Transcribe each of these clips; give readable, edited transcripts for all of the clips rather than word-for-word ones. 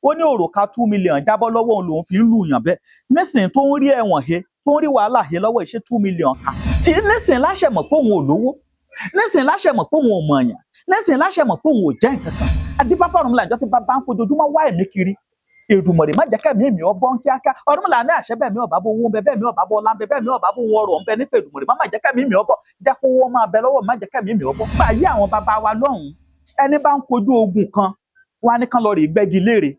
Ó ní òrùka 2 million jábọ́ lọ́wọ́ òun lòun fi ń lùyàn bẹ́ẹ̀. Nísìnyí tó ń rí ẹ̀wọ̀n he, tó ń rí wàhálà he lọ́wọ́, ìṣe 2 million ká tí nísìnyí láṣẹ mọ̀ pé òun ò lówó, nísìnyí láṣẹ mọ̀ pé òun ò mọ̀ọ̀yàn, nísìnyí láṣẹ mọ̀ pé òun ò jẹ́ nǹkan kan. Adífáfá Ọ̀rúnmìlà ìjọ tí bàbá ń fojoojúmọ́ wá ẹ̀mí kiri. Èdùmàrè má jẹ́ kẹ́mi èmi ọbọ̀ ń kíákíá. Ọ̀rúnmìlà ní àṣẹ bẹ́ẹ̀ mi ọ̀bá bó owó ń bẹ, bẹ́ẹ̀ mi ọ̀bá bó ọlá ń bẹ, bẹ́ẹ̀ mi ọ̀bá bó owó ọrọ̀ ń bẹ nífẹ̀ẹ́. Èdùmàrè má má jẹ́ kẹ́mi èmi ọbọ̀, jẹ́ kó owó máa bẹ lọ́wọ́, má jẹ́ kẹ́mi èmi ọbọ̀. Báyìí àwọn bàbá wa lọ́hùn-ún, ẹni bá ń kojú ogun kan, wọn á ní kán lọ rè gbẹ́gi léèrè.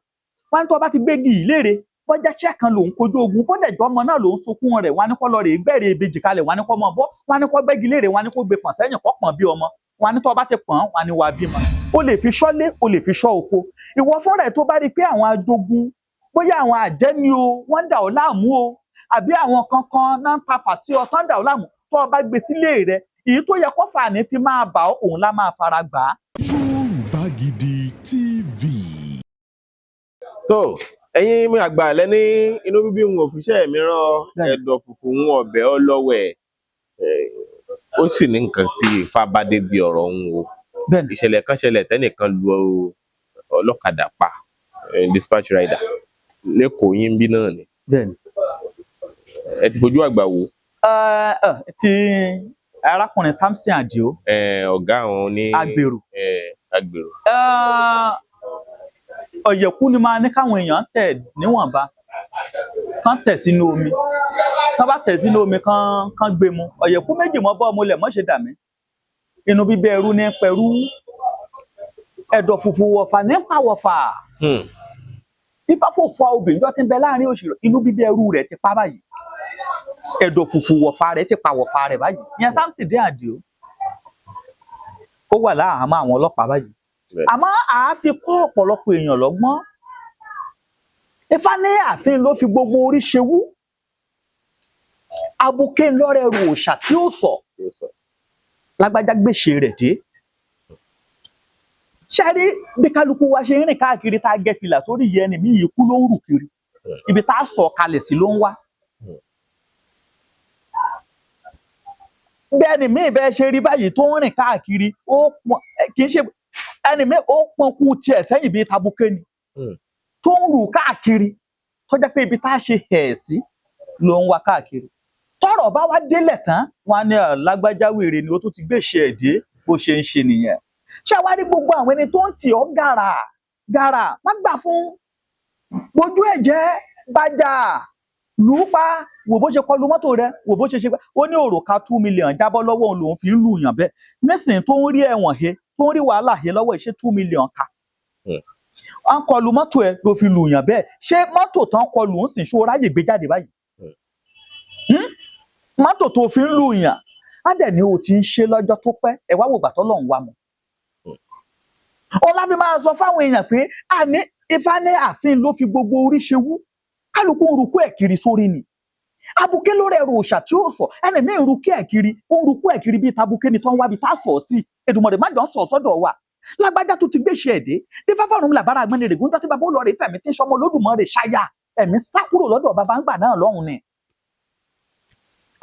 Wọn á ní tó bá ti gbégi yìí léèrè, bọ́jà iṣẹ́ kan lòun kojú ogun, bọ́dẹ̀jọ́ ọmọ náà lòun sunkún rẹ̀, wọn á ní kó lọ rè gbẹ́rẹ̀ ìbejì kalẹ̀, wọn á ní kó mọ bọ́, wọn á ní kó gbẹ́gi léèrè, wọn á ní kó gbé pọ̀n sẹ́yìn, kó pọ̀n bí ọmọ. Wọn á ní tó bá ti pọ̀n, wọn á ní wàá bímọ. O lè fi ṣọ́lé, o lè fi ṣọ́ oko. Ìwọ fúnra ẹ̀ tó bá rí i pé àwọn ajogun, bóyá àwọn àjẹ́ ni o, wọ́n ń dà ọ́ láàmú o, àbí àwọn kankan náà ń pafà sí ọ tán ń dà ọ́ láàmú, tó o bá gbé sílé rẹ, èyí tó yẹ kó fà ní fi máa bà ọ́, òun lá máa fara gbà á. Yorùbá Gidi TV. Tó ẹ̀yin àgbà lẹ́ní inú bíbí ń òfìṣẹ́ mìíràn, ẹ̀dọ̀ fùfù ń ọbẹ̀ ọlọ́wẹ̀, ó sì ní nǹkan tí Ifá bá débi ọ̀rọ̀ òun o. Ìṣẹ̀lẹ̀ kan ṣẹlẹ̀, tẹ́nìkan lu ọlọ́kadà pa, dispatch rider lẹ́kọ̀ọ́ yín bí náà ni. Ẹ ti fojú àgbà wò? Ti arákùnrin Samson Adio. Ọ̀gá àwọn ní agbèrò. Agbèrò. Ọ̀yẹ̀kú ni máa ní káwọn èèyàn tẹ̀ níwọ̀nba, kán tẹ̀ sínú omi, kán bá tẹ̀ sínú omi, kán kán gbé mu. Ọ̀yẹ̀kú méjì mọ́ bọ́ ọmọ lẹ̀ mọ́ ṣe dà mí. Inú bíbẹ́ ẹrú ní pẹ̀rú, ẹ̀dọ̀ fùfù wọ̀fà ní pàwọ̀fà. Ifá fò fọ obìnrin tó ti ń bẹ láàrin òṣèré, inú bíbẹ́ ẹrú rẹ̀ ti pa báyìí, ẹ̀dọ̀ fùfù wọ̀fà rẹ̀ ti pa wọ̀fà rẹ̀ báyìí. Ìyẹn Samson dé Àdìo, ó wà láhàámọ́ àwọn ọlọ́pàá báyìí. Àmọ́ àá fi kọ́ ọ̀pọ̀lọpọ̀ èèyàn lọ́gbọ́n. Ifá ní ààfin ló fi gbogbo orí ṣewú, abuké ńlọrẹrù òòṣà tí ó sọ. Tí ó sọ. Lágbájá gbèsè rẹ̀ dé. Ṣẹ́rí bí kálukú wa ṣe ń rìn káàkiri tá a gẹ fìlà sórí yẹn ni mí yìí kú ló ń rù kiri, ibi tá a sọ kalẹ̀ sí ló ń wá. Bẹ́ẹ̀ ni míì bẹ́ẹ̀ ṣe rí báyìí tó ń rìn káàkiri, ó pọn kì í ṣe ẹni míì, ó pọn kú tiẹ̀ sẹ́yìn bíi tabuké ni tó ń rù káàkiri, tó jẹ́ pé ibi tá a ṣe hẹ̀ sí ló ń wá káàkiri. Tọ́rọ̀ bá wá délẹ̀ tán, wọn á ní, "Ẹ̀, lágbájá wèrè ni, ó tún ti gbèsè ẹ̀ dé, bó ṣe ń ṣe nìyẹn." Ṣé wàá rí gbogbo àwọn ẹni tó ń tì ọ́ gàrà gàrà, má gbà fún bójú ẹ̀ jẹ́, bàjá lù ú pa. Wò bó ṣe kọlu mọ́tò rẹ, wò bó ṣe ṣe. Ó ní òrùka 2 million jábọ́ lọ́wọ́ òun lòun fi ń lùyàn bẹ́ẹ̀. Nísìnyí tó ń rí ẹ̀wọ̀n he, tó ń rí wàhálà he lọ́wọ́, ìṣe 2 million ká? Wọ́n kọlu mọ́tò ẹ ló fi lùyàn bẹ́ẹ̀. Ṣé mọ́tò tán kọlù ń sìn, ṣó ráyè gbé jáde báyìí? Mọ́tò tó fi ń lùyàn á dẹ̀ ní o ti ń ṣe lọ́jọ́ tó pẹ́. Ẹ wá wò gbà tọ́lọ́run wá mọ́. Òun láfi máa sọ fáwọn èèyàn pé àní Ifá ní ààfin ló fi gbogbo orí ṣe wú, kálukú ń rúkú ẹ̀ kiri sórí ni, abuké ló rẹ̀ ro òòṣà tí ó sọ. Ẹni míì ń rúkú ẹ̀ kiri, ó ń rúkú ẹ̀ kiri bíi tabuké ni tó ń wábi tá a sọ̀ sí. Èdùmàrè má jọ ń sọ̀ sọ́dọ̀ wa. Lágbájá tó ti gbéṣẹ́ ẹ̀ dé bí fáfọ́rùn làbára agbẹ́ni rẹ̀ gúnjọ́ tí bàbá olóore fẹ̀mí tí ń sọmọ Olódùmarè ṣáyà, ẹ̀mí sá kúrò lọ́dọ̀ bàbá ńgbà náà lọ́hùn ni.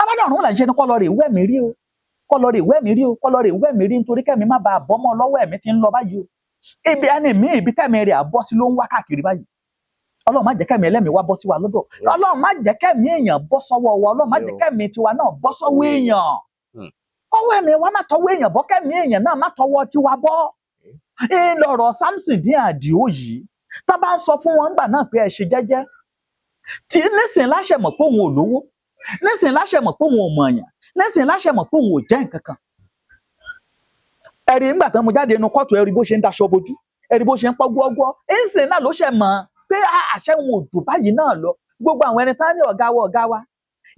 Abádọ́rùn là ń ṣe ni kọ́ lọ rè wẹ́mi rí o, kọ́ lọ rè wẹ́mi rí o, kọ́ lọ rè wẹ́mi rí, nítorí kẹ́mi má bàa bọ́mọ lọ́wọ́. Ẹ̀mí ti ń lọ báyìí o. Ibi ẹni míì, ibi tẹ́mi rẹ̀ àbọ́ sí ló ń wá káàkiri báyìí. Ọlọ́run má jẹ́ kẹ́mi ẹlẹ́mìí wá bọ́ sí wa lọ́dọ̀. Ọlọ́run má jẹ́ kẹ́mi èèyàn bọ́ sọ́wọ́ wa. Ọlọ́run má jẹ́ kẹ́mi tiwa náà bọ́ sọ́wọ́ èèyàn. Ọwọ́ ẹ̀mí wa má tọwọ́ èèyàn bọ́, kẹ́mi èèyàn náà má tọwọ́ tiwa bọ́. Ńlọrọ̀ Samson dín Àdìó yìí, tá a bá ń sọ fún wọn ńgbà náà pé ẹ ṣe jẹ́jẹ́, tí nísìn láṣẹ mọ̀ pé òun ò lówó, nísìn láṣẹ mọ̀ pé òun ò mọ̀ọ̀yàn, nísìn láṣẹ mọ̀ pé òun ò jẹ́ nǹkan kan. Ẹ̀rí ńgbà tán mo jáde inú kóòtù, ẹ̀rí bó ṣe ń daṣọ bojú, ẹ̀rí bó ṣe ń pọ́ gbọ́gbọ́. Nísìn náà ló ṣe mọ̀ pé àṣẹ òun ò dùn báyìí náà lọ. Gbogbo àwọn ẹni tán ní ọ̀gá wa, ọ̀gá wa,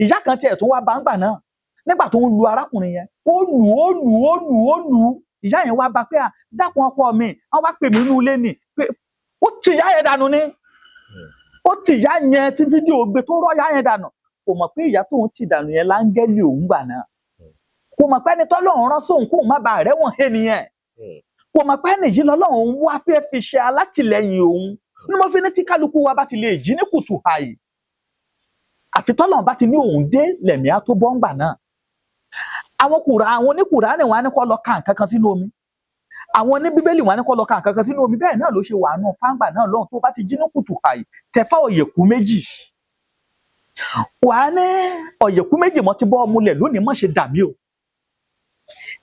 ìyá kan tiẹ̀ tún wá bá ń gbà náà nígbà tó ń lu arákùnrin yẹn, ó lù, ó lù, ó lù, ó lù ú. Ìyá yẹn wá bá pé, à dákun ọkọ mi, wọn wá pè mí inú ilé ni pé ó ti ìyá yẹn dànù ni. Ó ti ìyá yẹn tí fídíò gbé tó rọ́ ìyá yẹn dànù. Kò mọ̀ pé ìyá tóun ti dànù yẹn láńgẹ́lì òun gbà náà. Kò mọ̀ pé ẹni tọ́lọ́run rán sóun kóun má bàa rẹ́wọ̀n he nìyẹn. Kò mọ̀ pé ẹni yìí lọ́lọ́run wá fẹ́ fi ṣe alátìlẹyìn òun ní. Mo fi ní tí kálukú wa bá ti lè jí ní kùtù àì, àfi tọ́lọ́run bá ti ní òun dé, lẹ̀mí á tó bọ́ ńgbà náà. Àwọn kùrà, àwọn oníkùrà ni wọn á ní kó lọ ka nǹkan kan sínú omi. Àwọn ní Bíbélì wọn ní kó lọ ka nǹkan kan sínú omi. Bẹ́ẹ̀ náà ló ṣe wà nù fáńgbà náà lọ́hùn. Tó bá ti jí ní kùtù àì tẹ̀fá ọ̀yẹ̀kú méjì, wà á ní ọ̀yẹ̀kú méjì mọ́ ti bọ́ ọmúlẹ̀ lónìí, má ṣe dà mí o.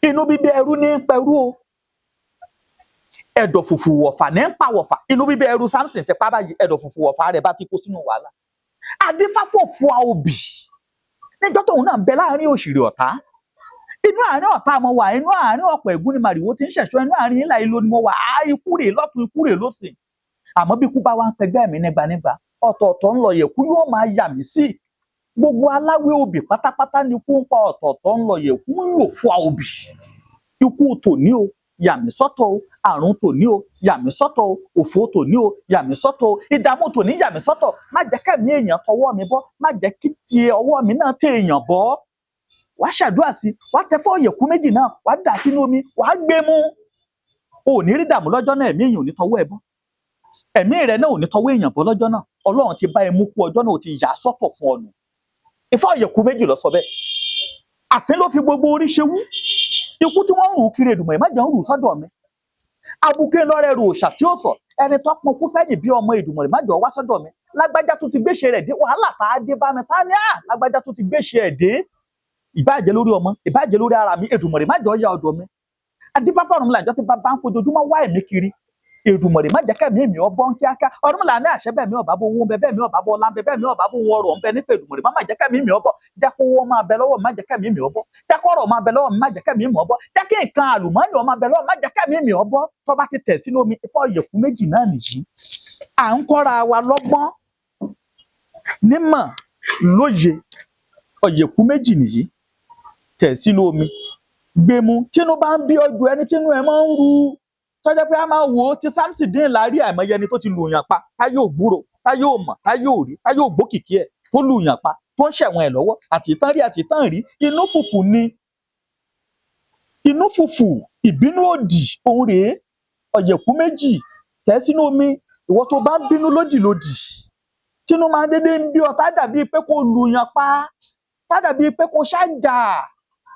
Inú bíbí ẹrú ní pẹrú o, ẹ̀dọ̀ fùfù wọ̀fà ní ń pa wọ̀fà. Inú bíbí ẹrú Samson ti pa báyìí, ẹ̀dọ̀ fùfù wọ̀fà rẹ̀ bá ti kó sínú wàhálà. Adífáfòfò òbí níjọ́ tóun náà ń bẹ láàrin òṣèré ọ̀tá, inú àárín ọ̀tá mo wà, inú àárín ọ̀pọ̀ ẹ̀gún ni màrìwò ti ń ṣẹ̀ṣọ́, inú àárín ńlá ìlú ni mo wà, á ikú rè lọ́tún, ikú rè lọ́sìn. Àmọ́ bí ikú bá wá ń pẹgbẹ́ mi nígbànígbà, ọ̀tọ̀ọ̀tọ̀ ń lọ yẹ̀kú yóò máa yà mí sí. Gbogbo aláwẹ̀ òbí pátápátá ni ikú ń pa, ọ̀tọ̀ọ̀tọ̀ ń lọ yẹ̀kú ń lò fún òbí. Ikú tòní o yà mí sọ́tọ̀ o, àrùn tòní o yà mí sọ́tọ̀ o, òfò tòní o yà mí sọ́tọ̀ o, ìdààmú tòní yà mí sọ́tọ̀. Má jẹ́ kẹ́mi èèyàn tọwọ́ mi bọ́, má jẹ́ kí ti ọwọ́ mi náà tẹ èèyàn bọ́. Wàá ṣàdúrà sí, wàá tẹ fọ́ ọ̀yẹ̀kú méjì náà, wàá dà sínú omi, wàá gbé mú. O ò ní rí dààmú lọ́jọ́ náà, ẹ̀mí èèyàn ò ní tọwọ́ ẹ bọ́, ẹ̀mí rẹ náà ò ní tọwọ́ èèyàn bọ́ lọ́jọ́ náà. Ọlọ́run ti bá ẹ mú kú ọjọ́ náà, ò ti yà sọ́tọ̀ fún ọ̀nà. Ifá ọ̀yẹ̀kú méjì ló sọ bẹ́ẹ̀. Àfin ló fi gbogbo orí ṣe wú. Ikú tí wọ́n ń rù kiri Èdùmàrè má jẹ́ ń rù sọ́dọ̀ mi. Abuké lọ́rẹ́ ru òòṣà tí ó sọ ẹni tó pọn kú sẹ́yìn bí ọmọ Èdùmàrè má jọ wá sọ́dọ̀ mi. Lágbájá tó ti gbéṣe rẹ̀ dé, wàhálà tá a dé bá mi, tá a ní à lágbájá tó ti gbéṣe ẹ̀ dé, ìbáàjẹ́ lórí ọmọ, ìbáàjẹ́ lórí ara mi, Èdùmàrè má jọ ya ọ̀dọ̀ mi. Adífáfá Ọ̀rúnmìlà ìjọ tí bàbá ń fojoojúmọ́ wá ẹ̀mí kiri, Èdùmàrè má jẹ́ kẹ́mi èmi ọbọ̀ ń kíákíá. Ọ̀rúnmìlà ní àṣẹ bẹ́ẹ̀ mi ọ̀bá bó owó ń bẹ, bẹ́ẹ̀ mi ọ̀bá bó ọlá ń bẹ, bẹ́ẹ̀ mi ọ̀bá bó ọrọ̀ ń bẹ nífẹ̀ẹ́ Èdùmàrè má má jẹ́ kẹ́mi èmi ọbọ̀. Jẹ́ kó owó máa bẹ lọ́wọ́, má jẹ́ kẹ́mi èmi ọbọ̀. Jẹ́ kọ́rọ̀ máa bẹ lọ́wọ́, má jẹ́ kẹ́mi èmi ọbọ̀. Jẹ́ kí nǹkan àlùmọ́ọ́nì ó máa bẹ lọ́wọ́, má jẹ́ kẹ́mi èmi ọbọ̀. Tó bá ti tẹ̀ sínú omi, Ifá ọ̀yẹ̀kú méjì náà nìyí. À ń kọ́ra wa lọ́gbọ́n nímọ̀ lóye. Ọ̀yẹ̀kú méjì nìyí, tẹ̀ sínú omi, gbẹmu. Tínú bá ń bí ọjọ́ ẹni tínú ẹ máa ń ru, tọ́jọ́ pé a máa wò ó tí Samson dín láàrí àìmọye ẹni tó ti lùyàn pa, tá yóò gbúrò, tá yóò mọ̀, tá yóò rí, tá yóò gbókìkí ẹ̀, tó lùyàn pa, tó ń ṣẹ̀wọ̀n ẹ̀ lọ́wọ́, àti ìtàn rí àti ìtàn rí. Inú fùfù ni, inú fùfù, ìbínú òdì òun rèé. Ọ̀yẹ̀kú méjì tẹ̀ sínú omi. Ìwọ tó bá ń bínú lódìlódì, tínú máa ń dédé ń bí ọ, tá dàbí pé kó lùyàn pa, tá dàbí pé kó ṣáàjà,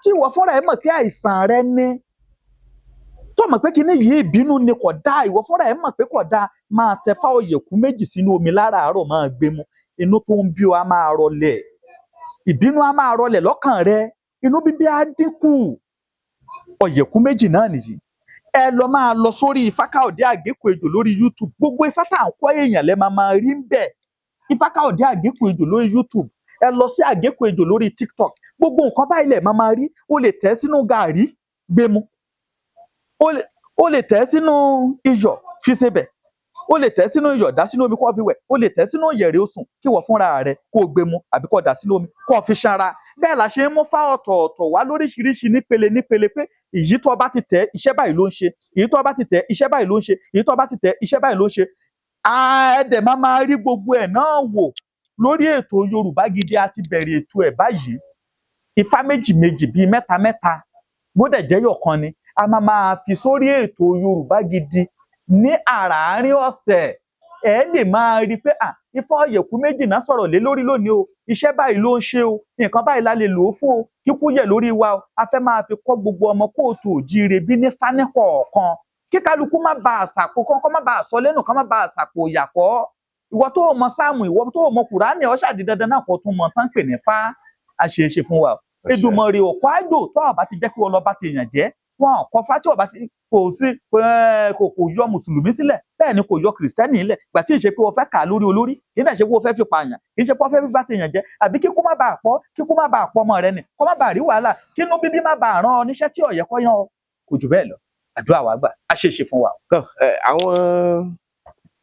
tí ìwọ fúnra ẹ mọ̀ pé àìsàn rẹ ni, tó mọ̀ pé kíní yìí ìbínú ni, kò dáa, ìwọ fúnra ẹ mọ̀ pé kò dáa, máa tẹfá ọ̀yẹ̀kú méjì sínú omi láràárọ̀, máa gbé mu. Inú tó ń bí ọ á máa rọlẹ̀, ìbínú á máa rọlẹ̀ lọ́kàn rẹ, inú bíbí á dínkù. Ọ̀yẹ̀kú méjì náà nìyí. Ẹ lọ máa lọ sórí Ifákáòdé Àgékù Ejò lórí YouTube. Gbogbo ifá tá à ń kọ́ èèyàn lẹ́ máa máa rí ń bẹ̀. Ifákáòdé Àgékù Ejò lórí YouTube, ẹ lọ sí Àgékù Ejò lórí TikTok. Gbogbo nǹkan báyìí lẹ̀ máa máa rí. O lè tẹ̀ sínú gàárì gbé mu, o lè tẹ̀ sínú iyọ̀ fi sebẹ̀, o lè tẹ̀ sínú iyọ̀ dá sínú omi kó fi wẹ̀, o lè tẹ̀ sínú yẹ̀rẹ̀ osùn kí wọ́n fúnra rẹ̀ kó o gbé mu, àbí kó o dà sínú omi kó o fi ṣanra. Bẹ́ẹ̀ la ṣe ń mú fá ọ̀tọ̀ọ̀tọ̀ wá lóríṣiríṣi nípele nípele, pé èyí tó bá ti tẹ̀ iṣẹ́ báyìí ló ń ṣe, èyí tó bá ti tẹ̀ iṣẹ́ báyìí ló ń ṣe, èyí tó bá ti tẹ̀ iṣẹ́ báyìí ló ń ṣe. Ẹ̀ẹ́dẹ̀ máa máa rí gbogbo ẹ̀ náà wò lórí ètò Yorùbá Gidi. A ti bẹ̀rẹ̀ ètò ẹ̀ báyìí. Ifá méjì méjì bíi mẹ́ta mẹ́ta, bó dẹ̀ jẹ́yọ̀ kan ni, a máa máa fi sórí ètò Yorùbá Gidi ní àràárín ọ̀sẹ̀. Ẹ lè máa rí i pé à Ifá ọ̀yẹ̀kú méjì náà sọ̀rọ̀ lé lórí lónìí o, iṣẹ́ báyìí ló ń ṣe o, nǹkan báyìí la lè lò ó fún o, kíkú yẹ̀ lórí wa o. A fẹ́ máa fi kọ́ gbogbo ọmọ kóòtù òjíire bí ní fání kọ̀ọ̀kan, kí kálukú má ba àṣàkó kọ́ má ba àṣọ lẹ́nu, kọ́ má ba àṣàkó ìyàkọ́. Ìwọ tó o mọ sáàmù, ìwọ tó o mọ Kùránì, ó ṣàdí dandan náà kó tún mọ tán pè ní fá. Àṣeéṣe fún wa. Èdùmàrè òkú àjò tó ọba ti jẹ́ kí wọ́n lọ bá ti èèyàn jẹ́, wọn kọ fá tí ọba ti kò sí, kò yọ mùsùlùmí sílẹ̀, bẹ́ẹ̀ ni kò yọ kìrìsìtẹ́nì sílẹ̀. Gbà tí ì ṣe pé wọ́n fẹ́ kà á lórí olórí, kì í dẹ̀ ṣe pé wọ́n fẹ́ fi pààyàn, kì í ṣe pé wọ́n fẹ́ fi bá ti èèyàn jẹ́, àbí kíkú má bàa pọ̀, kíkú má bàa pọ̀ ọmọ rẹ nì, kó má bàa rí wàhálà, kínú bíbí má bàa rán ọ níṣẹ́ tí ọ̀yẹ́ kọ́ yán ọ. Kò jù bẹ́ẹ̀ lọ. Àdúrà wa gbà, á ṣe é ṣe fún wa. Àwọn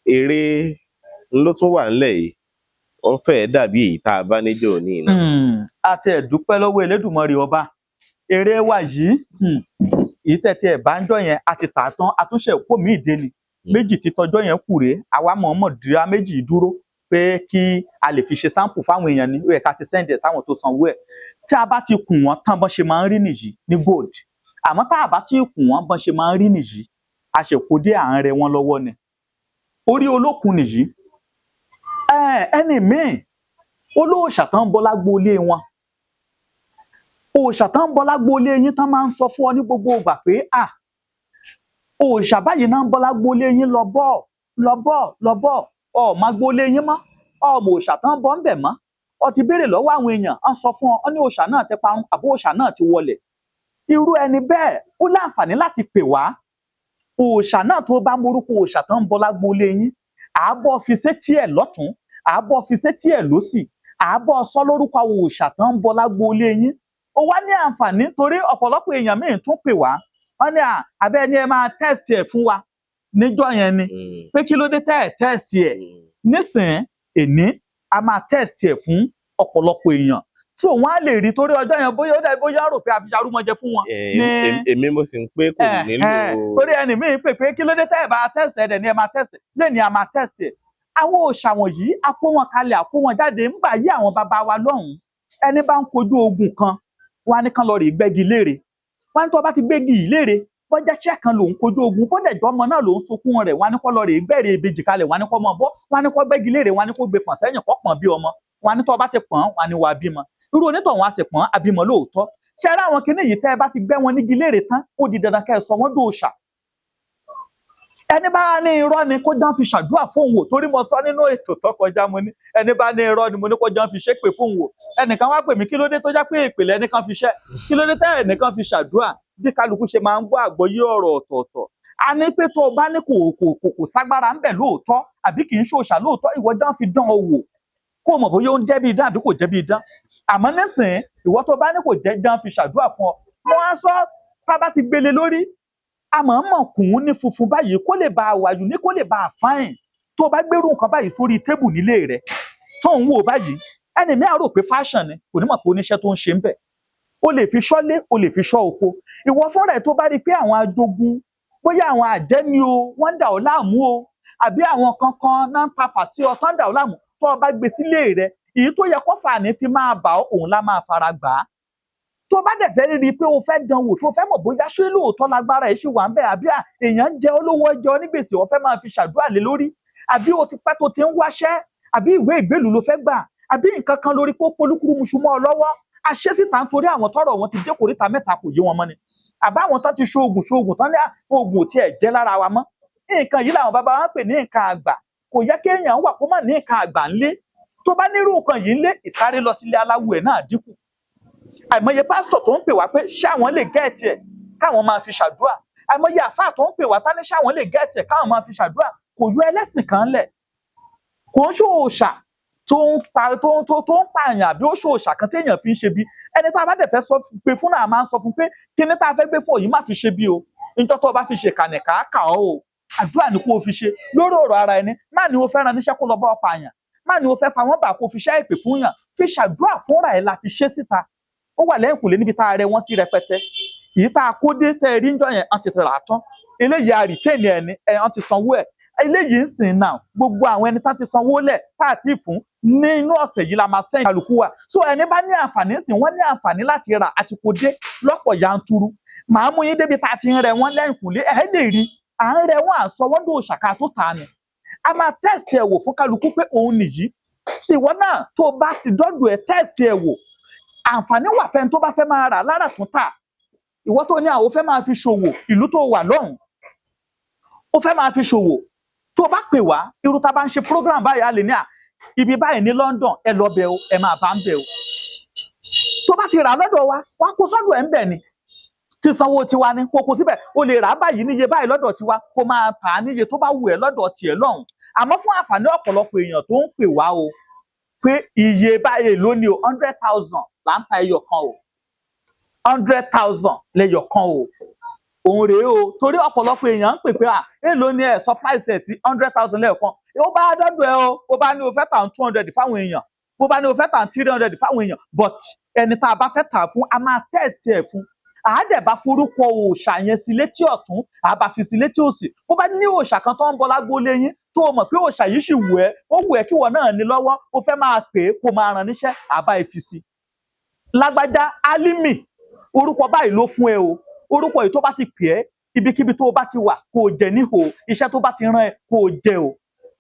èrè ló tún wà ńlẹ̀ yìí, wọ́n fẹ́ẹ́ dàbí èyí tá a bá níjọ́ òní iná. A ti ẹ̀ dúpẹ́ lọ́wọ́ Elédùmarè ọba. Èrè wa yìí, èyí tẹ̀tí ẹ̀ bá ń jọ yẹn, a ti tà á tán, àtúnṣe kó mi ìdè ni. Méjì ti tọjọ́ yẹn kù rèé. Àwa mọ̀ọ́mọ̀ dá méjì dúró pé kí a lè fi ṣe sáǹpù fáwọn èèyàn ní ó yẹ ká ti sẹ́ǹdẹ̀ sáwọn tó sanwó ẹ̀. Tí a bá ti kùn wọ́n tán, bọ́n ṣe máa ń rí nìyí ní gold. Àmọ́ tá a bá ti kùn wọ́n, bọ́n ṣe máa ń rí nìyí, a ṣèkódé à ń rẹ wọ́n lọ́wọ́ ni. Orí olókun nìyí. Ẹni míì olóòṣà tán ń bọ lágboolé wọn, òòṣà tán ń bọ lágboolé yín tán máa ń sọ fún ọ ní gbogbo ìgbà pé à Òòṣà báyìí náà ń bọ́lá gbolé yín lọ bọ́ lọ bọ́ lọ bọ́, ọ má gbolé yín mọ́, ọmọ òòṣà tán bọ́ ń bẹ̀ mọ́. Ọ ti béèrè lọ́wọ́ àwọn èèyàn, ọ sọ fún ọ, ọ ní òòṣà náà ti parun àbó òòṣà náà ti wọlẹ̀. Irú ẹni bẹ́ẹ̀ ó láǹfààní láti pè wá. Òòṣà náà tó bá morúkọ òòṣà tán ń bọ́ lágbolé yín, àábọ̀ fi sétí ẹ̀ lọ́tún, àábọ̀ fi sétí ẹ̀ lósì, àábọ̀ sọ lórúkọ òòṣà tán ń bọ́ lágbolé yín. Ó wá ní àǹfààní torí ọ̀pọ̀lọpọ̀ èèyàn míì tún pè wá, wọ́n ní àbẹ́ ni ẹ máa test ẹ̀ fún wa níjọ́ yẹn ni, pé kí ló dé tẹ́ ẹ̀ test ẹ̀. Nísìn èní a máa test ẹ̀ fún ọ̀pọ̀lọpọ̀ èèyàn tí òun á lè rí, torí ọjọ́ yẹn bóyá ó dẹ̀ bóyá rò pé a fi ṣarúmọjẹ fún wọn. Èmi mo sì ń pé kò nílò. Torí ẹni míì pè pé kí ló dé tẹ́ ẹ̀ bá test ẹ̀ dẹ̀ ni ẹ máa test ẹ̀ lẹ́ni a máa test ẹ̀. Àwọn òòṣà wọ̀nyí a kó wọn kalẹ̀, a kó wọn jáde ńgbà yí àwọn bàbá wa lọ́hùn-ún. Ẹni bá ń kojú ogun kan wọn á ní kán lọ rè gbẹ́gi léèrè, wọn á ní tó bá ti gbégi yìí léèrè, bọ́jà ṣẹ́ kan lòún kojú ogun, bọ́dẹ̀jọ́ ọmọ náà lòún sunkún rẹ̀, wọn á ní kó lọ rè gbẹ́rẹ̀ ìbejì kalẹ̀, wọn á ní kó mọ bọ́, wọn á ní kó gbẹ́gi léèrè, wọn á ní kó gbé pọ̀n sẹ́yìn kó pọ̀n bí ọmọ, wọn á ní tó bá ti pọ̀n wọn á ní wàá bímọ. Irú onítọ̀hún á sì pọ̀n abímọ lóòótọ́. Ṣé ara àwọn kinní yìí tẹ́ ẹ bá ti gbẹ́ wọn nígi léèrè tán, ó di dandan kẹ́ ẹ sọ wọ́n dòòṣà. Ẹni bá ní irọ́ ni kó dán fi ṣàdúrà fóun wò, torí mo sọ nínú ètò tó kọjá, mo ní ẹni bá ní irọ́ ni mo ní kó dán fi ṣépè fóun wò. Ẹnìkan wá pè mí, kí ló dé tó já pé ìpìlẹ̀ ẹnìkan fi ṣẹ́, kí ló dé tẹ́ ẹnìkan fi ṣàdúrà? Bí kálukú ṣe máa ń gbọ́ àgbọ́yé ọ̀rọ̀ ọ̀tọ̀ọ̀tọ̀. A ní pé tó o bá ní kò kò kò kò ságbára ń bẹ̀ lóòótọ́ àbí kì í ṣòṣà lóòótọ́, ìwọ dán fi dán ọ wò kó o mọ̀ bóyá ó ń jẹ́ bí idán àbí kò jẹ́ bí idán. Àmọ́ nísìnyí ìwọ tó bá ní kò jẹ́, dán fi ṣàdúrà fún ọ. Mo á sọ tá a bá ti gbélé lórí, a mọ̀ mọ̀ kùn ún ní funfun báyìí kó lè bá a wàyù ní kó lè bá a fáìn. Tó o bá gbérú nǹkan báyìí sórí tébù nílé rẹ tó ń wò báyìí, ẹni mi á rò pé fashion ni, kò ní mọ̀ pé oníṣẹ́ tó ń ṣe ń bẹ̀. O lè fi ṣọ́lé, o lè fi ṣọ́ oko. Ìwọ fúnra ẹ̀ tó bá rí i pé àwọn ajogun, bóyá àwọn àjẹ́ ni o, wọ́n ń dà ọ́ láàmú o, àbí àwọn kankan náà ń pafà sí ọ tán ń dà ọ́ láàmú, tó o bá gbé sílé rẹ, èyí tó yẹ kó fàní fi máa bà ọ́, òun lá máa fara gbà á. Tó bá dẹ̀ fẹ́ rí i pé o fẹ́ dán wò, tó fẹ́ mọ̀ bóyá ṣé lóòótọ́ lágbára ẹ̀ ṣì wà ń bẹ̀, àbí èèyàn ń jẹ olówó ẹjọ́ onígbèsè o fẹ́ máa fi ṣàdúrà lé lórí, àbí o ti pẹ́ tó ti ń wáṣẹ́, àbí ìwé ìgbélùú ló fẹ́ gbà, àbí nǹkan kan lórí pé ó polúkúrú muṣu mọ́ ọ lọ́wọ́, àṣẹ síta nítorí àwọn tọ́rọ̀ wọn ti dé kòríta mẹ́ta kò yé wọn mọ́ ni, àbá àwọn tán ti ṣoògùn ṣoògùn tán ní oògùn ò tiẹ̀ jẹ́ lára wa mọ́. Nǹkan yìí làwọn bàbá wa ń pè ní nǹkan àgbà. Kò yẹ kéèyàn wà kó má ní nǹkan àgbà ńlé. Tó bá nírú nǹkan yìí ńlé, ìsáré lọ sílé aláwo ẹ̀ náà dínkù. Àìmọye pásítọ̀ tó ń pè wá pé ṣáwọn lè gẹ́ẹ̀tì ẹ̀ káwọn máa fi ṣàdúrà, àìmọye àfáà tó ń pè wá tá ní ṣáwọn lè gẹ́ẹ̀tì ẹ̀ káwọn máa fi ṣàdúrà. Kò yọ ẹlẹ́sìn kan lẹ̀, kò ń ṣòòṣà tó ń pa tó ń tó ń pààyàn àbí ó ṣòòṣà kan téèyàn fi ń ṣe bí. Ẹni tá a bá dẹ̀ fẹ́ sọ pé fún náà máa ń sọ fún pé kíní tá a fẹ́ gbé fún òyìn má fi ṣe bí o, níjọ́ tó o bá fi ṣe kànìkà kà ọ́ o, àdúrà ni kó o fi ṣe lórí ọ̀rọ̀ ara ẹni. Má ní o fẹ́ ran níṣẹ́ kó lọ bá ọ pààyàn, má ní o fẹ́ fa wọ́n bà kó o fi ṣẹ́ ìpè fún yàn, fi ṣàdúrà fúnra ẹ̀ la fi ṣe síta. Ó wà lẹ́yìnkùlé níbi tá a rẹ wọ́n sí rẹpẹtẹ. Èyí tá a kó dé tẹ́ ẹ rí ńjọ́ yẹn, wọ́n ti rà á tán. Eléyìí a retain ẹni ẹ̀ wọ́n ti sanwó ẹ̀. Eléyìí ń sìn náà gbogbo àwọn ẹni tá ti sanwó lẹ̀ tá a ti fún nínú ọ̀sẹ̀ yìí la máa sẹ́yìn kálukú wa. So ẹni bá ní àǹfààní sìn wọ́n ní àǹfààní láti rà àti kó dé lọ́pọ̀ yanturu. Màá mú yín débi tá a ti ń rẹ wọ́n lẹ́yìnkùlé, ẹ̀ lè rí à ń rẹ wọ́n à ń sọ wọ́n dò ṣàkà tó ta ni. A máa test ẹ̀ wò fún kálukú pé òun nìyí. Ìwọ náà tó o bá ti dọ́dọ̀ ẹ̀ test ẹ̀ wò, àǹfààní wà fẹ́ni tó bá fẹ́ máa rà lára tún tà. Ìwọ tó ní àwọn fẹ́ máa fi ṣòwò ìlú tó wà lọ́hùn, ó fẹ́ máa fi ṣòwò, tó bá pè wá irú tá a bá ń ṣe program báyìí, a lè ní à ibi báyìí ní London, ẹ lọ bẹ̀ o, ẹ máa bá ń bẹ̀ o. Tó bá ti rà lọ́dọ̀ wa, wá kó sọ́dọ̀ ẹ̀ ń bẹ̀ ni, ti sanwó tiwa ni kó kó síbẹ̀. O lè rà báyìí níye báyìí lọ́dọ̀ tiwa, kó máa tà á níye tó bá wù ẹ́ lọ́dọ̀ tiẹ̀ lọ́hùn. Àmọ́ fún àǹfààní ọ̀pọ̀lọpọ̀ èèyàn tó ń pè wá o pé iye báyìí lónìí o, 100,000 là ń ta ẹyọ kan o, 100,000 lẹyọ kan o, òun rèé o. Torí ọ̀pọ̀lọpọ̀ èèyàn ń pè pé à èló ni ẹ̀ sọ price ẹ̀ sí 100,000 lẹ́ẹ̀kan. Ó bá dọ́dọ̀ ẹ o, ó bá ní o fẹ́ tà 200 fáwọn èèyàn, bó bá ní o fẹ́ tà 300 fáwọn èèyàn, but ẹni tá a bá fẹ́ tà fún a máa test ẹ̀ fún, àá dẹ̀ bá forúkọ òòṣà yẹn sí létí ọ̀tún, àá bá fi sí létí òsì. Bó bá ní òòṣà kan tó ń bọ lágbóolé yín tó o mọ̀ pé òòṣà yìí sì wù ẹ́, ó wù ẹ́ kí wọ́n náà ní lọ́wọ́, ó fẹ́ máa pè é kó máa ràn níṣẹ́, àá bá ẹ fi sí. Lágbájá Álímì, orúkọ báyìí ló fún ẹ o, orúkọ yìí tó bá ti pè ẹ́ ibikíbi tó o bá ti wà kó o jẹ níhò, iṣẹ́ tó bá ti rán ẹ kó o jẹ o.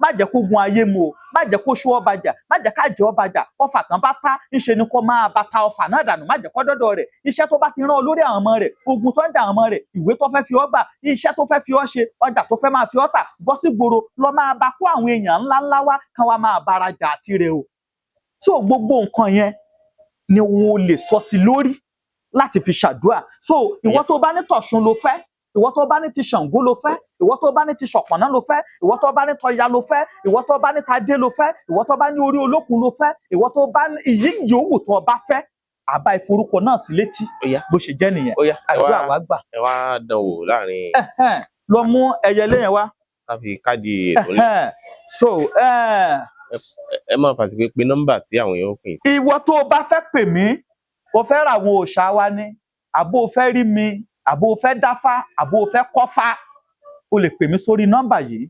Má jẹ́ kó gun ayé mu o, má jẹ́ kó ṣú ọba jà, má jẹ́ ká jẹ́ ọba jà. Ọfà tán bá tá ńṣe ni kó máa bá ta ọfà náà dànù, má jẹ́ kó dọ́dọ̀ rẹ̀. Iṣẹ́ tó bá ti rán ọ lórí àwọn ọmọ rẹ̀, ogun tó ń dà àwọn ọmọ rẹ̀, ìwé tó fẹ́ fi ọ́ gbà, iṣẹ́ tó fẹ́ fi ọ́ ṣe, ọjà tó fẹ́ máa fi ọ́ tà, bọ́ sí gbòòrò lọ máa bá kó àwọn èèyàn ńláńlá wá kán wá máa bára jà àti rẹ̀ o. So gbogbo nǹkan yẹn ni wo lè sọ sí lórí láti fi ṣàdúrà. So ìwọ tó bá ní tọ̀ṣun ló fẹ́, ìwọ tó bá ní ti Ṣàngó ló fẹ́, ìwọ tó bá ní ti Ṣọ̀pọ̀nná ló fẹ́, ìwọ tó bá ní tọya ló fẹ́, ìwọ tó bá ní tadé ló fẹ́, ìwọ tó bá ní orí olókun ló fẹ́, ìwọ tó bá ní ìyí yòówù tó o bá fẹ́, àbá ìforúkọ náà sí létí. Ó yá. Bó ṣe jẹ́ nìyẹn. Ó yá, ẹ Àdúrà wá wa gbà. ẹ wá dán wò láàrin Ẹhẹ́n, lọ mú ẹyẹlé yẹn wá. ká fi káàdì ètò ńlẹ̀. Ẹhẹ́n, so Ẹ máa fàṣìpé pé nọ́mbà tí àwọn èèyàn ń pè sí. Ìwọ tó o bá fẹ́ pè mí, o fẹ́ ra àwọn òòṣà wa ni, àbó o fẹ́ rí mi, àbó o fẹ́ dáfá, àbó o fẹ́ kọ́fá, o lè pè mí sórí nọ́mbà yìí: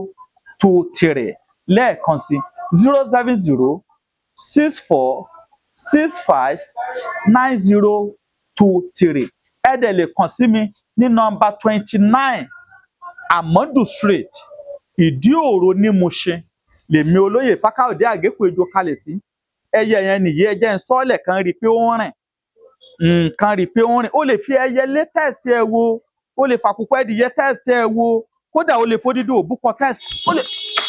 07064659023. Lẹ́ẹ̀kan sí, 07064659023. Ẹ dẹ̀ lè kàn sí mi ní nọ́mbà 29 Amadu Street, Ìdí Òro ní Mushin. Lèmi olóyè Fákáòdé Àgékù Ejò kalẹ̀ sí. Ẹyẹ yẹn nìyí, ẹjẹ ń sọ́ọ̀lẹ̀ kan rí i pé ó ń rìn nǹkan, rí i pé ó ń rìn. Ó lè fi ẹyẹ lé test ẹ wo, ó lè fàkùkọ ẹdìyẹ test ẹ wo, kódà ó lè fódídé òbúkọ test, ó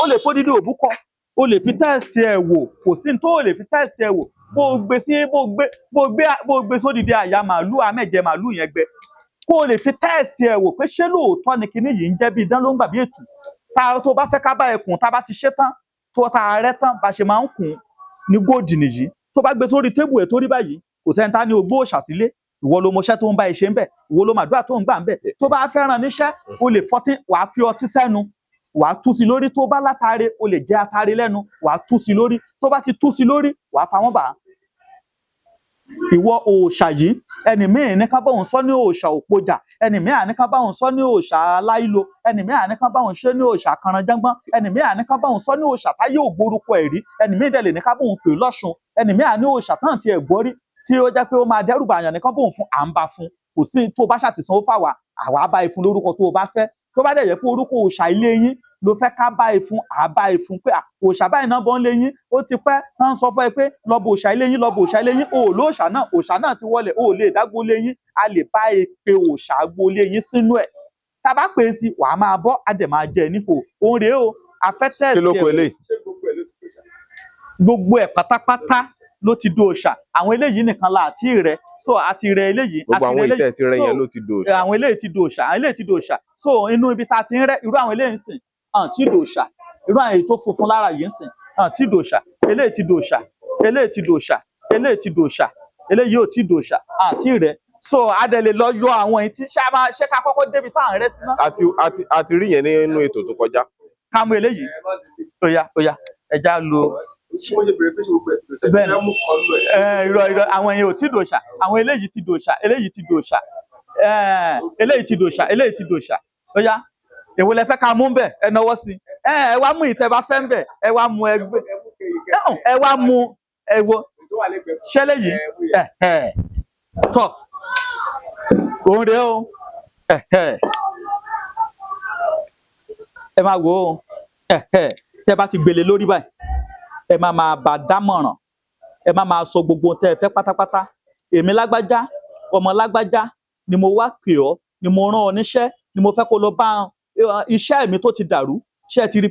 lè fódídé òbúkọ, ó lè fi test ẹ wò. Kò sí ní tó o lè fi test ẹ wò. Bó o gbé sí, bó o gbé sódìdí àyà màálù, àmẹ̀jẹ màálù yẹn gbẹ, kó o lè fi test ẹ wò pé ṣé lóòótọ́ ni kinní yìí ń jẹ́ bí idán ló ń gbà bí ètù. Tá tó bá fẹ́ ká bá ẹkùn, tá bá ti ṣe tán, tó tá a rẹ́ tán, bá ṣe máa ń kùn ní góòdì nìyí. Tó bá gbé sórí tébù ẹ̀ tó rí báyìí, kò sẹ́ni tá ní ogbó òòṣà sílé. Ìwọ ló mọṣẹ́ tó ń bá ẹ ṣe ń bẹ̀, ìwọ ló màdúrà tó ń gbà ń bẹ̀. Tó bá fẹ́ràn níṣẹ́, o lè fọtí, wàá fi ọtí sẹ́nu, wàá tú sí lórí. Tó bá látare, o lè jẹ atare lẹ́nu, wàá tú sí lórí. Tó bá ti tú sí lórí, wàá fa wọ́n bà á. Ìwọ òòṣà yìí, ẹnì míì ní ká báwọn sọ ní òòṣà òpojà, ẹnì míì àní ká báwọn sọ ní òòṣà aláìlo, ẹnì míì àní ká báwọn ṣe ní òòṣà kànrànjàngbọ́n, ẹnì míì àní ká báwọn sọ ní òòṣà táyé ògbórúkọ ẹ̀rí, ẹnì míì dẹ̀ lè ní ká bóun pè lọ́ṣun, ẹnì míì àní òòṣà tán ti ẹ̀ gbọ́ rí tí ó jẹ́ pé ó máa dẹ́rù bàyàn nìkan bóun fún à ń bá fún. Kò sí tó bá ṣàtìsàn ó fà wá, àwa bá ẹ fún lórúkọ tó o bá fẹ́. Tó bá dẹ̀ yẹ pé orúkọ òòṣà ilé yín ló fẹ́ ká bá ẹ fún, à bá ẹ fún pé à, òòṣà báyìí náà bọ́ ń lé yín, ó ti pẹ́ tán sọ fún ẹ pé lọ bọ òòṣà ilé yín, lọ bọ òòṣà ilé yín, o ò lóòṣà náà, òòṣà náà ti wọlé, o ò lè dágbó lé yín, a lè bá ẹ pe òòṣà agbo lé yín sínú ẹ̀. Tá a bá pè é sí, wàá máa bọ́, á dẹ̀ máa jẹ nípò òun rèé o. Afẹ́tẹ́ Kí ló kọ eléyìí? Gbogbo ẹ̀ pátápátá ló ti do òòṣà. Àwọn eléyìí nìkan la àti rẹ, so àti rẹ eléyìí, Gbogbo àti àwọn rẹ ìtẹ́ ti rẹ So, yẹn ló ti do òòṣà. Àwọn eléyìí ti dòòṣà, àwọn eléyìí ti dòòṣà. So inú ibi tá a ti ń rẹ irú àwọn eléyìí ń sìn hàn tí dòòṣà, irú àwọn èyí tó funfun lára yìí ń sìn hàn tí dòòṣà. Eléyìí ti dòòṣà, eléyìí ti dòòṣà, eléyìí ti dòòṣà, eléyìí ò tí dòòṣà àti rẹ. So adẹ lè lọ yọ àwọn èyí tí ṣá máa ṣé ká kọ́kọ́ débi tá à ń rẹ sí náà. Àti rí yẹn nínú ètò tó kọjá. Ká mú eléyìí. Ó yá, ó yá, ẹja lo. Bẹ́ẹ̀ni. Ẹ irọ́, irọ́, àwọn èèyàn ò tí dòòṣà. Àwọn eléyìí ti dòòṣà, eléyìí ti dòòṣà, eléyìí ti dòòṣà, eléyìí ti dòòṣà. Ó yá, èwo lẹ fẹ́ ká mú bẹ̀? Ẹ náwó sí ẹ. Ẹ wá mú ìtẹ́ bá fẹ́ ń bẹ̀, ẹ wá mú ẹgbẹ́ ẹ wá mú ẹ wo ṣẹlẹ̀ yìí. Ẹ ẹ tọ, òun rèé o. Ẹ ẹ ẹ máa wò ó. Ẹ ẹ tẹ bá ti gbélé lórí báyìí, ẹ má máa bá dámọ̀ràn, ẹ má máa sọ gbogbo ohun tẹ́ ẹ fẹ́ pátápátá. Èmi lágbájá, ọmọ lágbájá ni mo wá pè ọ́, ni mo rán ọ níṣẹ́, ni mo fẹ́ kó lọ bá iṣẹ́ mi tó ti dàrú. Ṣé ẹ ti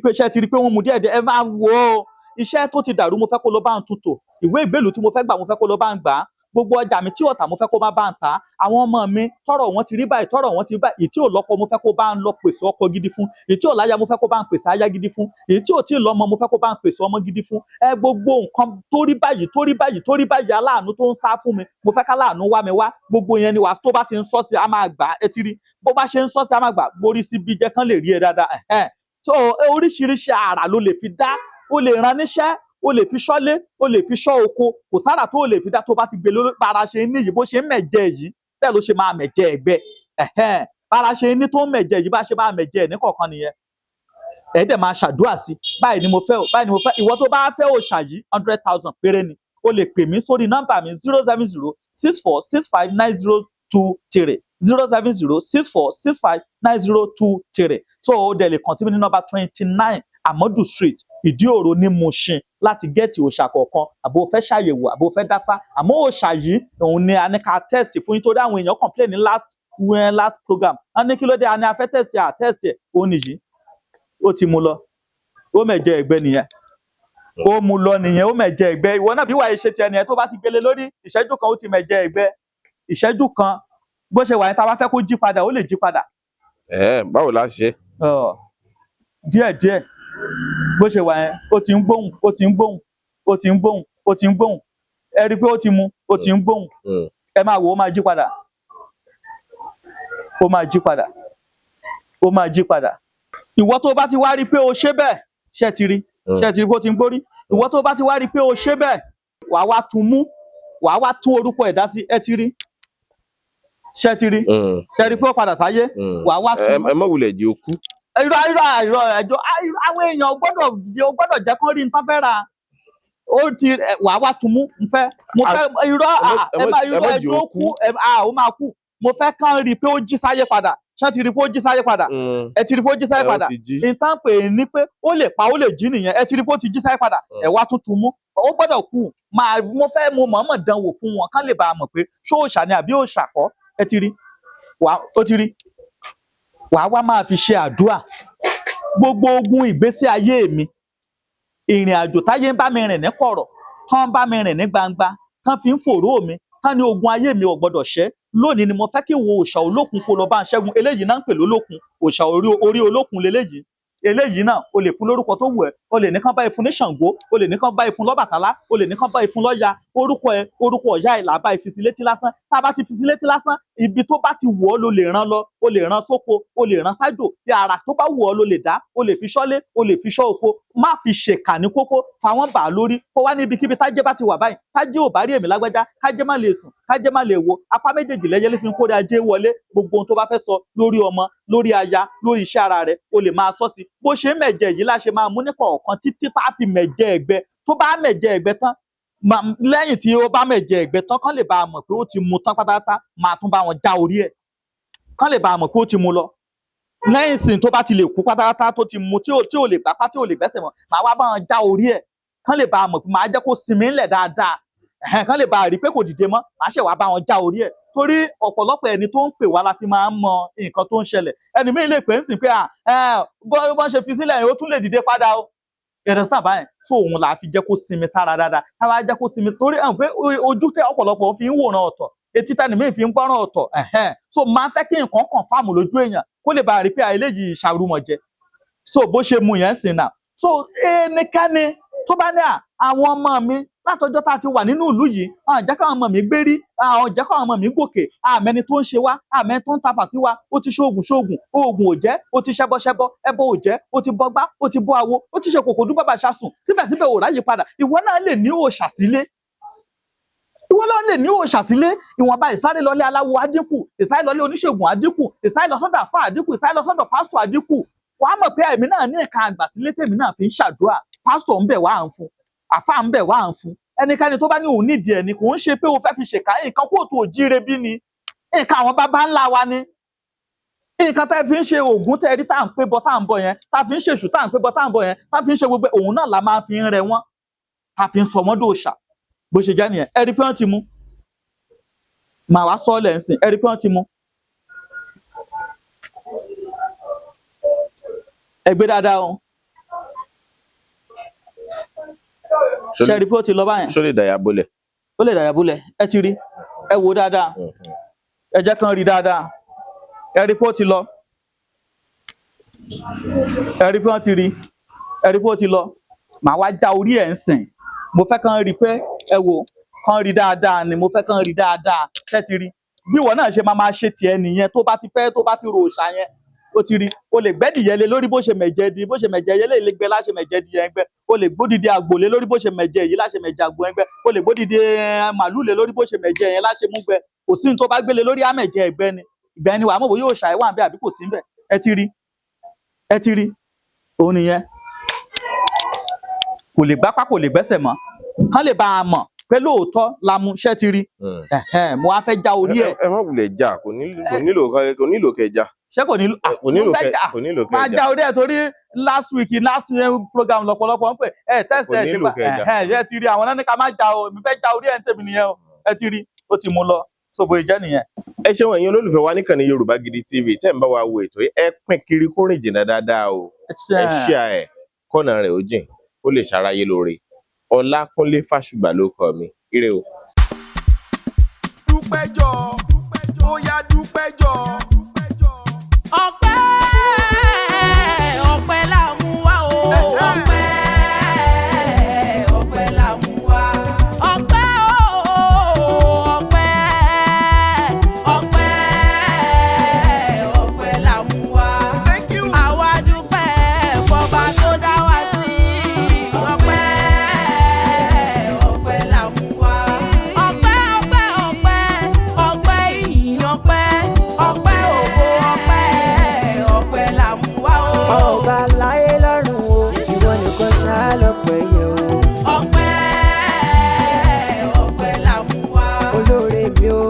rí pé wọ́n mú díẹ̀ díẹ̀? Ẹ máa wò ó. Iṣẹ́ tó ti dàrú, mo fẹ́ kó lọ bá ń tutò. Ìwé ìgbélú tí mo fẹ́ gbà, mo fẹ́ kó lọ bá ń gbà á. Gbogbo ọjà mi tí ọ̀tà, mo fẹ́ kó má bá ń tà á. Àwọn ọmọ mi tọrọ wọn ti rí báyìí, tọrọ wọn ti rí báyìí. Ìtí ò lọ́kọ, mo fẹ́ kó bá ń lọ pèsè ọkọ gidi fún. Ìtí ò láya, mo fẹ́ kó bá ń pèsè aya gidi fún. Ìtí ò tí ì lọ́mọ, mo fẹ́ kó bá ń pèsè ọmọ gidi fún. Ẹ gbogbo nǹkan tó rí báyìí, tó rí báyìí, tó rí báyìí, aláàánú tó ń sá fún mi, mo fẹ́ káláàánú wá mi wá. Gbogbo yẹn ni wàá tó bá ti ń sọ sí, a máa gbà á. Ẹ ti rí bó bá ṣe ń sọ sí, a máa gbà borí sí bí jẹ́ kán lè rí ẹ dáadáa. Ẹ̀hẹ́n. So oríṣiríṣi àrà ló lè fi dá. O lè ran níṣẹ́, o lè fi ṣọ́lé, o lè fi ṣọ́ oko. Kò sára tó o lè fi dá. Tó bá ti gbé lórí, bára ṣe ní yìí, bó ṣe ń mẹ̀jẹ yìí, bẹ́ẹ̀ ló ṣe máa mẹ̀jẹ ẹ̀gbẹ́. Ẹ̀hẹ́n. Bára ṣe ní tó ń mẹ̀jẹ yìí, bá ṣe máa mẹ̀jẹ ẹ̀ níkọ̀ọ̀kan nìyẹn. Ẹ̀ dẹ̀ máa ṣàdúrà sí, báyìí ni mo fẹ́ o, báyìí ni mo fẹ́. Ìwọ tó bá fẹ́ òòṣà yìí, 100,000 péré ni. O lè pè mí sórí nọ́mbà mi: 07064659023. 07064659023. So o dẹ̀ lè kàn sí mi ní nọ́mbà 29 Amadu Street, Ìdí-Òro ní Mushin, láti get òòṣà kọ̀ọ̀kan, àbò fẹ́ ṣàyẹ̀wò, àbò fẹ́ dáfá. Àmọ́ òòṣà yìí òun ni a ní ká test fún yín, torí àwọn èèyàn complain ní last program. A ní kí ló dé, a ní a fẹ́ test ẹ̀, à test ẹ̀. Òun nìyí, ó ti mú lọ, ó mẹ̀jẹ ẹ̀gbẹ́ nìyẹn, ó mú lọ nìyẹn, ó mẹ̀jẹ ẹ̀gbẹ́. Ìwọ náà bí wàá ṣe tiẹ̀ nìyẹn, tó bá ti gbélé lórí ìṣẹ́jú kan, ó ti mẹ̀jẹ ẹ̀gbẹ́ ìṣẹ́jú kan. Bó ṣe wà yẹn, tá a bá fẹ́ kó jí padà, ó lè jí padà. Ẹ báwo la ṣe? Ọ, díẹ̀díẹ̀. Bó ṣe wà yẹn, ó ti ń gbóhùn, ó ti ń gbóhùn, ó ti ń gbóhùn, ó ti ń gbóhùn. Ẹ rí i pé ó ti mu, ó ti ń gbóhùn. Ẹ máa wò ó, máa jí padà, ó máa jí padà, ó máa jí padà. Ìwọ tó bá ti wá rí i pé o ṣe bẹ́ẹ̀, ṣe ti rí? Ṣe ti rí bó ti ń gbórí? Ìwọ tó bá ti wá rí i pé o ṣe bẹ́ẹ̀, wàá wá tún mú, wàá wá tún orúkọ ẹ̀dá sí. Ẹ ti rí? Ṣe ti rí? Ṣe rí pé ó padà sáyé? Wàá wá tún mú. Ẹ má wulẹ̀ jẹ́ okú. Irọ́, irọ́, irọ́, ẹjọ́ àwọn èèyàn gbọ́dọ̀ jẹ́ kán rí nǹkan fẹ́ ra. Ó ti wàá wá tún mú. N fẹ́, mo fẹ́, irọ́, ẹ má ẹ irọ́ má jẹ́ ẹjọ́ ó kú ẹ, ó máa kú. Mo fẹ́ kán rí i pé ó jí sáyé padà. Ṣé ti rí i pé ó jí sáyé padà? Ẹ ti rí i pé ó jí sáyé Ẹ, ó padà? ti jí. Nǹkan pè é ní pé ó lè pa, ó lè jí nìyẹn. Ẹ ti rí i pé ó ti jí sáyé padà? Ẹ wá tuntun mú, ó gbọ́dọ̀ kú. Máa mo fẹ́, mo mọ̀ọ́mọ̀ dán wò fún wọn kán lè bá a mọ̀ pé ṣó òòṣà ni àbí òòṣà kọ́. Ẹ ti rí? Wàá, ó ti rí. Wàá wá máa fi ṣe àdúrà. Gbogbo ogun ìgbésí ayé mi, ìrìn àjò táyé ń bá mi rìn ní kọ̀rọ̀, tán ń bá mi rìn ní gbangba, tán fi ń fòró mi, tán ní ogun ayé mi ò gbọdọ̀ ṣẹ́ lónìí ni mo fẹ́ kí wo òòṣà olókun kó lọ bá ń ṣẹ́gun. Eléyìí náà ń pè lólókun, òòṣà orí olókun leléyìí. Eléyìí náà, o lè fún lórúkọ tó wù ẹ́. O lè ní kán bá ìfún ní Ṣàngó, o lè ní kán bá ìfún lọ́bàtálá, o lè ní kán bá ìfún lọ́ya. Orúkọ ẹ, orúkọ ọ̀yá ẹ là bá ìfi sí létí lásán. Tá a bá ti fi sí létí lásán, ibi tó bá ti wù ọ́ ló lè rán lọ. O lè rán sóko, o lè rán sájò, bí ara tó bá wù ọ́ ló lè dá. O lè fi ṣọ́lé, o lè fi ṣọ́ oko. Má fi ṣèkà ní kókó, fa wọ́n bà á lórí. Kó wá níbikíbi tájé bá ti wà báyìí, tájé ò bá rí èmi lágbájá, kájé má lè sùn, kájé má lè wo. Apá méjèèjì lẹ́yẹlé fi ń kórè ajé wọlé. Gbogbo ohun tó bá fẹ́ sọ lórí ọmọ, lórí aya, lórí iṣẹ́ ara rẹ̀, o lè máa sọ sí. Bó ṣe ń mẹ̀jẹ̀ yìí láṣẹ máa mú ní kọ̀ọ̀kan títí tá a fi mẹ̀jẹ̀ ẹ̀gbẹ́. Tó bá mẹ̀jẹ̀ ẹ̀gbẹ́ tán, lẹ́yìn tí ó bá mẹ̀jẹ̀ ẹ̀gbẹ́ tán, kán lè bá a mọ̀ pé ó ti mu tán pátápátá, máa tún bá wọn já orí ẹ̀, kán lè bá a mọ̀ pé ó ti mu lọ. Lẹ́yìn sìn tó bá ti lè kú pátápátá, tó ti mu, tí ò lè gbápá, tí ò lè gbẹ́sẹ̀ mọ́, màá wá bá wọn já orí ẹ̀, kán lè bá a mọ̀ pé màá jẹ́ kó sinmi ńlẹ̀ dáadáa. Ẹ̀hẹ́n, kán lè bá a rí i pé kò dìde mọ́, màá ṣẹ̀ wá bá wọn já orí ẹ̀. Torí ọ̀pọ̀lọpọ̀ ẹni tó ń pè wá la fi máa ń mọ nǹkan tó ń ṣẹlẹ̀. Ẹni míì lè pè ń sìn pé à ẹ bọ́n ṣe fi sílẹ̀ yẹn, ó tún lè dìde padà o. Ẹ̀rọ sábà yẹn so òun là á fi jẹ́ kó sinmi sára dáadáa. Tá a bá jẹ́ kó sinmi, torí ẹ̀ pé ojú tẹ ọ̀pọ̀lọpọ̀ fi ń wòran ọ̀tọ̀, etí tani míì fi ń gbọ́ràn ọ̀tọ̀. Ẹ̀hẹ́n, so máa ń fẹ́ kí nǹkan confirm lójú èèyàn, kó lè bá a rí pé eléyìí ṣàrùmọ̀jẹ. So bó ṣe mu yẹn sìn náà, so ẹnikẹ́ni tó bá ní à àwọn ọmọ mi látọjọ́ tá a ti wà nínú ìlú yìí, àwọn jẹ́ káwọn ọmọ mi gbé rí, àwọn jẹ́ káwọn ọmọ mi gòkè, àmẹ́ni tó ń ṣe wá, àmẹ́ni tó ń tafà sí wa, ó ti ṣoògùn ṣoògùn, oògùn ò jẹ́, ó ti ṣẹbọ ṣẹbọ, ẹbọ ò jẹ́, ó ti bọgbá, ó ti bọ àwo, ó ti ṣe kòkò dún bàbà ṣasùn, síbẹ̀síbẹ̀ ò ráyè padà. Ìwọ náà lè ní òòṣà sílé, ìwọ náà lè ní òòṣà sílé. Ìwọ̀nba ìsáré lọlé aláwo adínkù, ìsáré lọlé oníṣègùn adínkù, ìsáré lọ sọ́dọ̀ àfáà adínkù, ìsáré lọ sọ́dọ̀ pásítọ̀ adínkù. Wàá mọ̀ pé èmi náà ní nǹkan àgbà sílé tèmi náà fi ń ṣàdúrà. Pásítọ̀ ń bẹ̀ wá à ń fún, àfáà ń bẹ̀ wá à ń fún. Ẹnikẹ́ni tó bá ní òun nídìí ẹ̀ ni, kò ń ṣe pé o fẹ́ fi ṣèkà nǹkan kó tó jíire bí ni. Nǹkan àwọn bàbá ńlá wa ni nǹkan tá ẹ fi ń ṣe oògùn tẹ́ ẹ rí tá à ń pé bọ, tá à ń bọ yẹn, tá a fi ń ṣèṣù, tá à ń pé bọ, tá à ń bọ yẹn, tá a fi ń ṣe gbogbo ẹ̀, òun náà la máa fi ń rẹ wọ́n, tá a fi ń sọ wọ́n dòòṣà. Bó ṣe jẹ́ nìyẹn. Ẹ rí pé wọ́n ti mú, màá wá sọ ọ́ lẹ̀ ń sìn. Ẹ rí pé wọ́n ti mú. Ẹ gbé dáadáa o. Ṣe rí pé ó ti lọ báyẹn? Ṣó lè dàyà bolẹ̀? Ó lè dàyà búlẹ̀. Ẹ ti rí, ẹ wò dáadáa, ẹ jẹ́ kán rí dáadáa. Ẹ rí pé ó ti lọ. Ẹ rí pé wọ́n ti rí. Ẹ rí pé ó ti lọ. Màá wá já orí ẹ̀ ń sìn. Mo fẹ́ kán rí pé, ẹ wò, kán rí dáadáa ni. Mo fẹ́ kán rí dáadáa. Ṣé ti rí bí ìwọ náà ṣe máa máa ṣe tiẹ̀ nìyẹn? Tó bá ti fẹ́, tó bá ti ro òòṣà yẹn, ó ti rí. O lè gbẹ́dìyẹ lé lórí, bó ṣe mẹ̀jẹ di, bó ṣe mẹ̀jẹ yẹlé lè gbẹ láṣẹ mẹ̀jẹ di yẹn gbẹ. O lè gbódìdí àgbò lé lórí, bó ṣe mẹ̀jẹ yìí láṣẹ mẹ̀jẹ àgbò yẹn gbẹ. O lè gbódìdí màlúù lé lórí, bó ṣe mẹ̀jẹ yẹn láṣẹ mú gbẹ. Kò sí ní tó bá gbélé lórí, àmẹ̀jẹ ẹ̀gbẹ́ ni. Ìgbà ẹni wàá mọ̀ bóyá òòṣà ẹ̀ wà ń bẹ àbí kò sí ń bẹ. Ẹ ti rí, ẹ ti rí. Òun nìyẹn, kò lè gbápá, kò lè gbẹ́sẹ̀ mọ́, kán lè bá a mọ̀ pé Pé lóòótọ́ la mú ṣẹ́ ti rí. Ẹ̀hẹ́n, mo wá fẹ́ já orí ẹ̀. Ẹ má wulẹ̀ jà, kò nílò kẹ́ já. Ṣé kò nílò? Kò nílò Mo fẹ́ kẹ́ jà. Kò nílò Máa kẹ́ já já. orí ẹ̀ torí last week, last year program, lọ́pọ̀lọpọ̀ ń pè ẹ test Kò ẹ ṣe nílò gbà. kẹ́ já. Ẹ̀hẹ́n, ṣé ti rí? Àwọn náà ní ká má já o. Èmi fẹ́ já orí ẹ̀ ń tèmi nìyẹn o. Ẹ ti rí, ó ti mú lọ so bó jẹ́ nìyẹn. Ẹ ṣeun, ẹ̀yin olólùfẹ́ wa níkànnì Yorùbá Gidi TV tẹ́ ń bá wa wo ètò yìí. Ẹ pín kiri kó rìn jìnnà dáadáa o. Ẹ ṣíà ẹ kọ́nà rẹ̀ ó jìn, ó lè ṣàráyé lóore. Ọlákúnlé Fásùgbà ló kọ mi. Ire o. Dúpẹ́jọ́, ó yá, dúpẹ́jọ́. Ọpẹ́, ọpẹ́ là mú wá o. Ọpẹ́, ọpẹ́ là mú wá. Ọpẹ́ o, ọpẹ́, ọpẹ́, ọpẹ́ là mú wá. Thank you. Àwa dúpẹ́ fọba tó dá wa sí. Ọpẹ́, ọpẹ́ là mú wá. Ọpẹ́, ọpẹ́, ọpẹ́, ọpẹ́ ìyìn, ọpẹ́, ọpẹ́ ògo, ọpẹ́, ọpẹ́ là mú wá o. Ọba láyé lọ́run o, ìwọ nìkan ṣáá lọ́pẹ́ yẹ o. Ọpẹ́, ọpẹ́ là mú wá. Olóore mi o,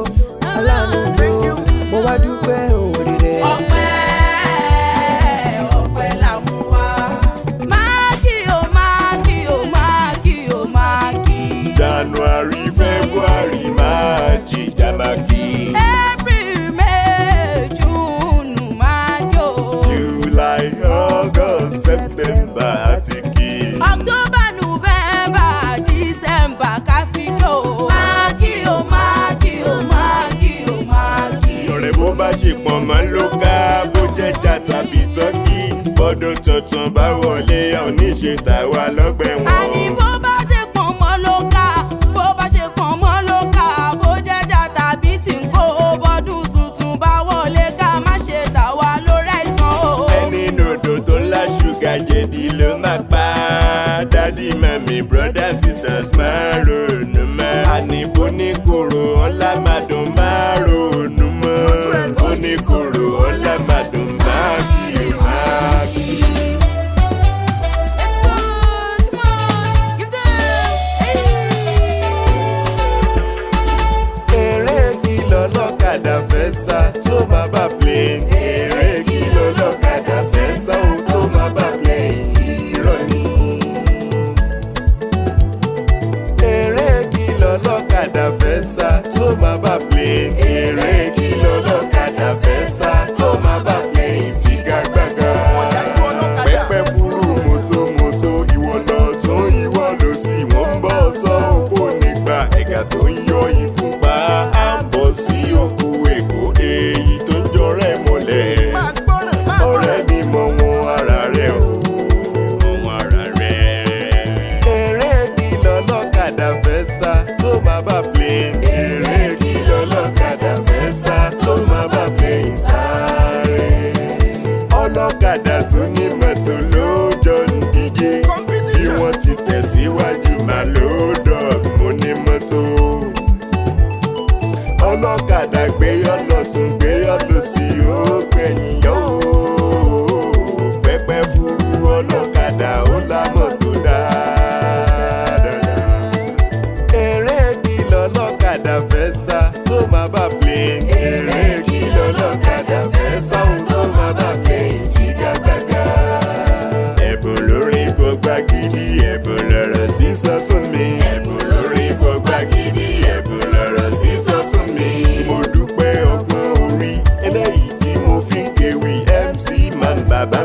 aláàánú mi o, mo wá dúpẹ́ òrì rẹ. Ọpẹ́, ọpẹ́ là mú wá. Máàkì o, máàkì o, máàkì o, máàkì. January, February, March, Jamaki. April, May, June, March o. July, August, September àti kí. October, November, December, káfíńdò. Máàkì o, máàkì o, máàkì o, máàkì. Ọ̀rẹ́, bó bá ṣe pọ̀ mọ́ ló ká, bó jẹ́jà tàbí tọ́kì. Bọ́dún tuntun bá wọlé, oníṣe tàwa lọ́gbẹ̀ wọn. Àní bó bá ṣe pọ̀n mọ́ ló ká, bó bá ṣe pọ̀n mọ́ ló ká, bó jẹ́jà tàbí tí ń kó, bọ́dún tuntun bá wọlé, ká má ṣe tà wá lórí àìsàn o. Ẹni nòdò tó ńlá ṣúgà jẹ̀dí ló máa pa á. Daddy, mummy, brother, sisters, máa ronú mọ́. Àní bó ní koro ọlá máa dùn, máa ronú mọ́. Bó ní koro ọlá máa dùn, máa kí o máa kí. Yes, sir, come on, give them. Hey. Eré kìlọ̀ lọ́kadà fẹ́ sá tó máa bá plane. Eré kìlọ̀ lọ́kadà fẹ́ sá ó tó máa bá plane. Irọ́ ni. Eré kìlọ̀ lọ́kadà fẹ́ sá tó máa bá plane. Eré kìlọ̀ lọ́kadà fẹ́ sá tó máa bá plane. Figagbága. Pẹ́pẹ́ fúrú mọ́tòmọ́tò, ìwọ lọ tún ìwọ lọ sí, wọ́n ń bọ̀ sọ òpó nígbà ẹ̀gà tó ń yọ ikú pa á ń bọ̀ sí òkú Èkó, èyí tó ń jọrẹ́ mọ́lẹ̀. Ọ̀rẹ́ mi, mọ wọn ara rẹ̀ o, mọ wọn ara rẹ̀. Eré kìlọ̀ lọ́kadà fẹ́ sá tó máa bá plane. Eré kìlọ̀ lọ́kadà fẹ́ sá tó máa bá plane sáré. Ọlọ́kadà tó ní mọ́tò ló jọ ń díje. Bí wọ́n ti tẹ̀síwájú máa ló dọ̀g mo ní mọ́tò. Ọlọ́kadà gbéyọ́ lọ́tún, gbéyọ́ lọ́sì, ó gbẹ̀yìn yó. Pẹ́pẹ́ fúru ọlọ́kadà ó lámọ̀ tó dáadáa. Eré kìlọ̀ lọ́kadà fẹ́ sá tó máa bá plane. Eré kìlọ̀ lọ́kadà fẹ́ sá ó tó máa bá plane figagbága. Ẹ̀bùn lórí gbọgbá gidi, ẹ̀bùn lọ̀rọ̀ sísọ fún mi. Ẹ̀bùn lórí gbọgbá gidi, ẹ̀bùn lọ̀rọ̀ sísọ fún mi. Mo dúpẹ́ ọgbọ́n orí eléyìí tí mo fi ń kéwì MC Man bàbá.